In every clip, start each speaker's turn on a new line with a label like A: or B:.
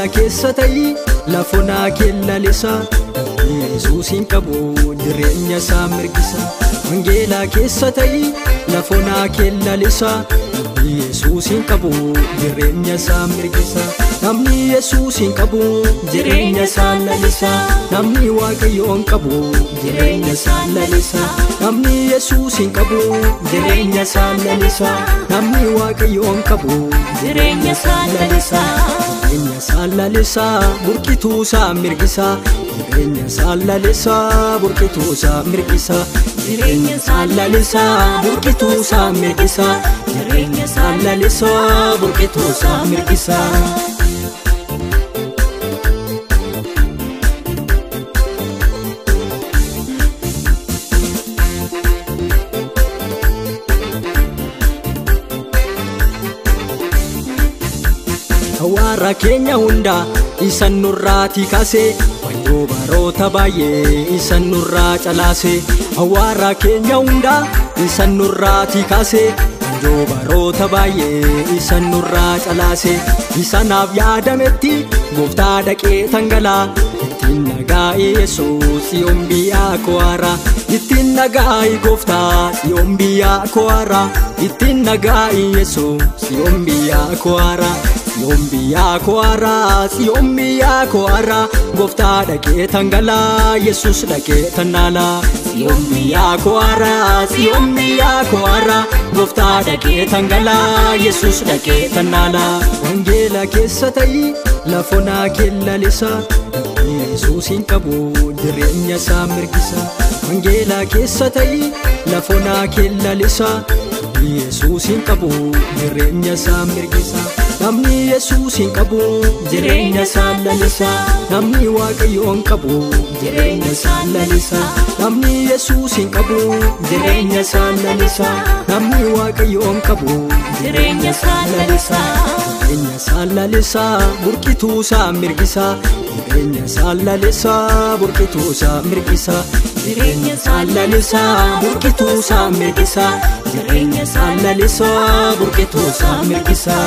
A: Wangeela keessa ta'ii lafonaa keellalisa Yesuusin qabu jireenya isaa mirgisa. Wangeela keessa ta'ii lafonaa keellalisa Yesuusin qabu jireenya isaa mirgisa. Namni Yesuusin qabu jireenya isaa lalisa. Namni Waaqayyoon qabu jireenya isaa lalisa. Namni Yesuusin qabu jireenya isaa lalisa. Namni Waaqayyoon qabu
B: jireenya isaa lalisa.
A: Jireenya isaa lalisa burqituu isaa mirgisa. Jireenya isaa lalisa burqituu isaa mirgisa. Jireenya isaa lalisa burqituu isaa mirgisa. Jireenya isaa lalisa burqituu isaa mirgisa. Hawaara keenya hunda isan nurraatii kaasee wayyoo baroota baay'ee isan nurraa calaasee. Hawaara keenya hunda isan nurraatii kaasee wayyoo baroota baay'ee isan nurraa calaasee. Isanaaf yaadametti gooftaa dhaqee tangalaa ittiin nagaa'ee Yesuus Tsiyoon biyyaa ko'aara. Ittiin nagaa'ee gooftaa Tsiyoon biyyaa ko'aara. Ittiin nagaa'ee Yesuus Tsiyoon biyyaa ko'aara. Tsiyoon biyyaa ko'aara, Tsiyoon biyyaa ko'aara. Gooftaa dhaqee tangalaa, Yesuus dhaqee tannaalaa. Tsiyoon biyyaa ko'aara, Tsiyoon biyyaa ko'aara. Gooftaa dhaqee tangalaa, Yesuus dhaqee tannaalaa. Wangeela keessa ta'ii lafonaa keellalisa Yesuusin qabu jireenya isaa mirgisa. Wangeela keessa ta'ii lafonaa keellalisa Yesuusin qabu jireenya isaa mirgisa. Namni Yesuusin qabu jireenya isaa lalisa. Namni Waaqayyoon qabu jireenya isaa lalisa. Namni Yesuusin qabu jireenya isaa lalisa. Namni Waaqayyoon qabu
B: jireenya isaa lalisa.
A: Jireenya isaa lalisa burqituu isaa mirgisa. Jireenya isaa lalisa burqituu isaa mirgisa. Jireenya isaa lalisa burqituu isaa mirgisa. Jireenya isaa lalisa burqituu isaa mirgisa.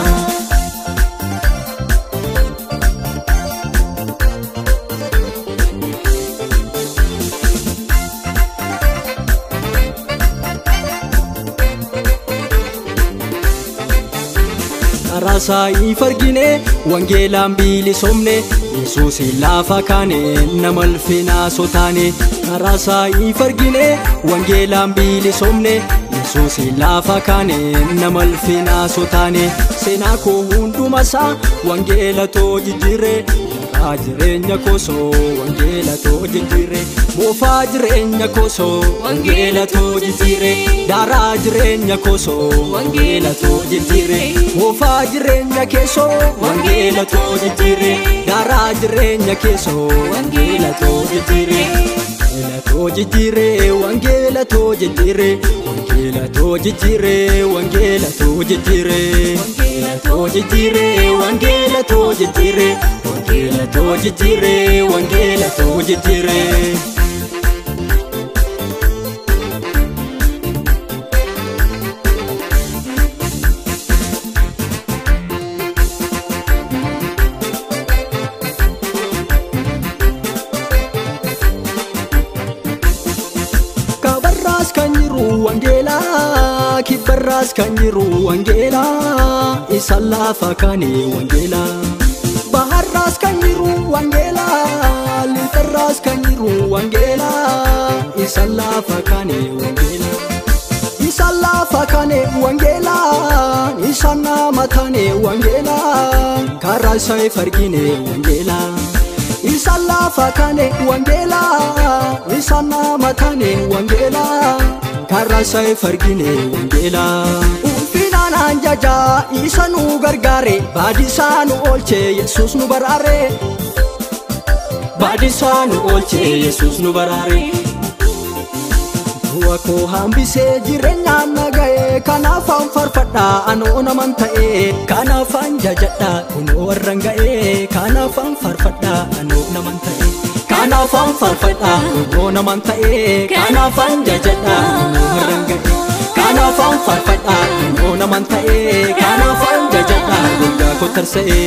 A: Karaa isaa fargine wangeelaan bilisoomne Yesuusin lafa kaane nama ulfinaa sotaane. Karaa isaa fargine wangeelaan bilisoomne Yesuusin lafa kaane nama ulfinaa sotaane. Seenaa koo hundumasaa wangeela too jijjiirre. Daaraa jireenya koosoo wangeela too jijjiirre. Moofaa jireenya koosoo wangeela too jijjiirre. Daaraa jireenya koosoo wangeela too jijjiirre. Moofaa jireenya keessoo wangeela too jijjiirre. Daaraa jireenya keessoo wangeela too jijjiirre. Wangeela too jijjiirre, wangeela too jijjiirre. Wangeela too jijjiirre, wangeela too jijjiirre. Wangeela too jijjiirre, wangeela too jijjiirre. Wangeela too jijjiirre, wangeela too jijjiirre. Kabarraas kan jiru wangeela, kibbarraas kan jiru wangeela, isa lafa kaane wangeela. Baharraas kan jiru wangeela, lixarraas kan jiru wangeela, isa lafa kaane wangeela. Isa lafa kaane wangeela, isa nama taane wangeela, karaa isaa fargine wangeela. Isa lafa kaane wangeela, isa nama taane wangeela, karaa isaa fargine wangeela. Ulfinaan jajaa isa nu gargaare, baadisaa nu oolche Yesuus nu baraare. Baadisaa nu oolche Yesuus nu baraare. Du'a koo hambisee jireenyaan na ga'e, kanaafan farfadhaa anoo naman ta'e. Kanaafan jajadhaa kunoo warran ga'e, kanaafan farfadhaa anoo naman ta'e. Kanaafan farfadhaa kunoo naman ta'e, kanaafan jajadhaa kunoo warran ga'e. Kanaafan farfadhaa kunoo naman ta'e, kanaafan jajadhaa golgaa koo tarsa'e.